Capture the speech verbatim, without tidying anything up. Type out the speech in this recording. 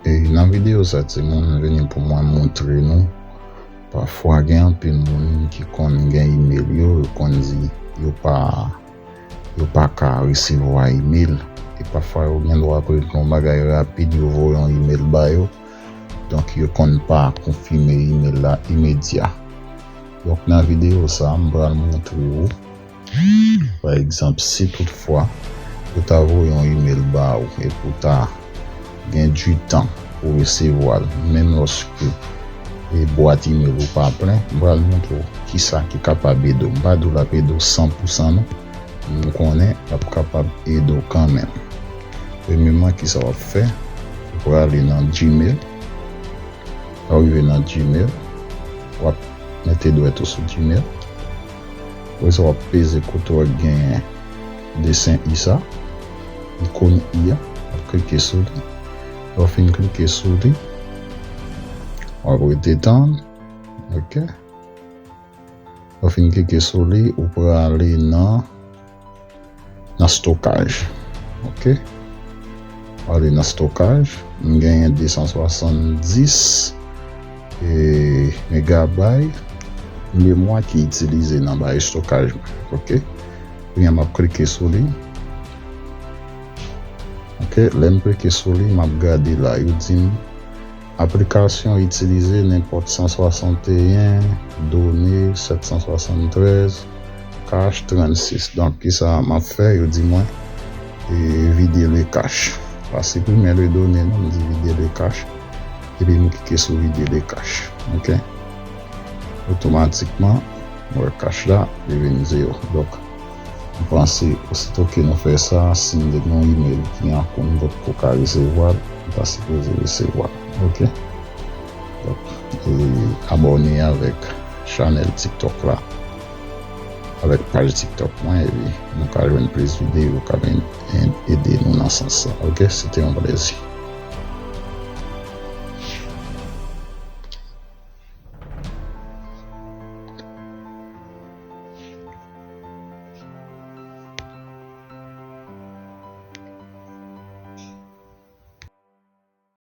E nan videyo sa, timoun, m vini pou mwen montre nou. Pafwa gen anpil moun ki konn gen email yo, yo konn di yo pa yo pa ka resevwa email. E pafwa yo gen dwa ap regle yon bagay rapid, yo voye yon email ba yo. Donk yo konn pa konfime email la imedya. Donk nan videyo sa, m pral montre w, pa egzanp, si toutfwa yo ta voye yon email ba ou epi w ta gen ditan pou resevwa l, menm lòske e bwat email ou pa plen, m pral montre w kisa ki kapab ede w. M pa di w l ap ede w san pou san non. M konnen l ap kapab ede w kanmenm. Premyeman, kisa w ap fè? Ou prale nan Gmail. Lè w rive nan Gmail, w ap mete dwèt ou sou Gmail. Apre sa, w ap peze kote w ap gen desen i sa, ikòn i a, w ap klike sou li. Lè w fin klike sou li, w ap rete tann, ok? Lè w fin klike sou li, ou prale nan, nan stokaj, ok? Ou ale nan stokaj, m genyen de san swasanndis, e, megabay. Memwa ki itilize nan bagay stokaj mwen, ok? Kounye a, m ap klike sou li. Ok, lè m klike sou li, m ap gade la, yo di m aplikasyon itilize nenpòt san swasanteyen, done sèt san swasantrèz, kach trannsis. Donk, kisa m ap fè? Yo di mwen, e, vide le kach. Pa siprimen le done non, m di vide le kach. Epi m klike sou vide le kach. Ok? Otomatikman, m wè kach la, li vin zewo. Donk, m panse, osito ke nou fè sa, si n te gen yon email ki an kou, nou potko ka resevwa l, nou ta sipoze resevwa l. Ok? Donk, e abòne avèk chanèl TikTok la, avèk paj TikTok mwen, epi nou ka jwenn plis videyo k ap ede nou nan sans sa. Ok? Se te yon plezi.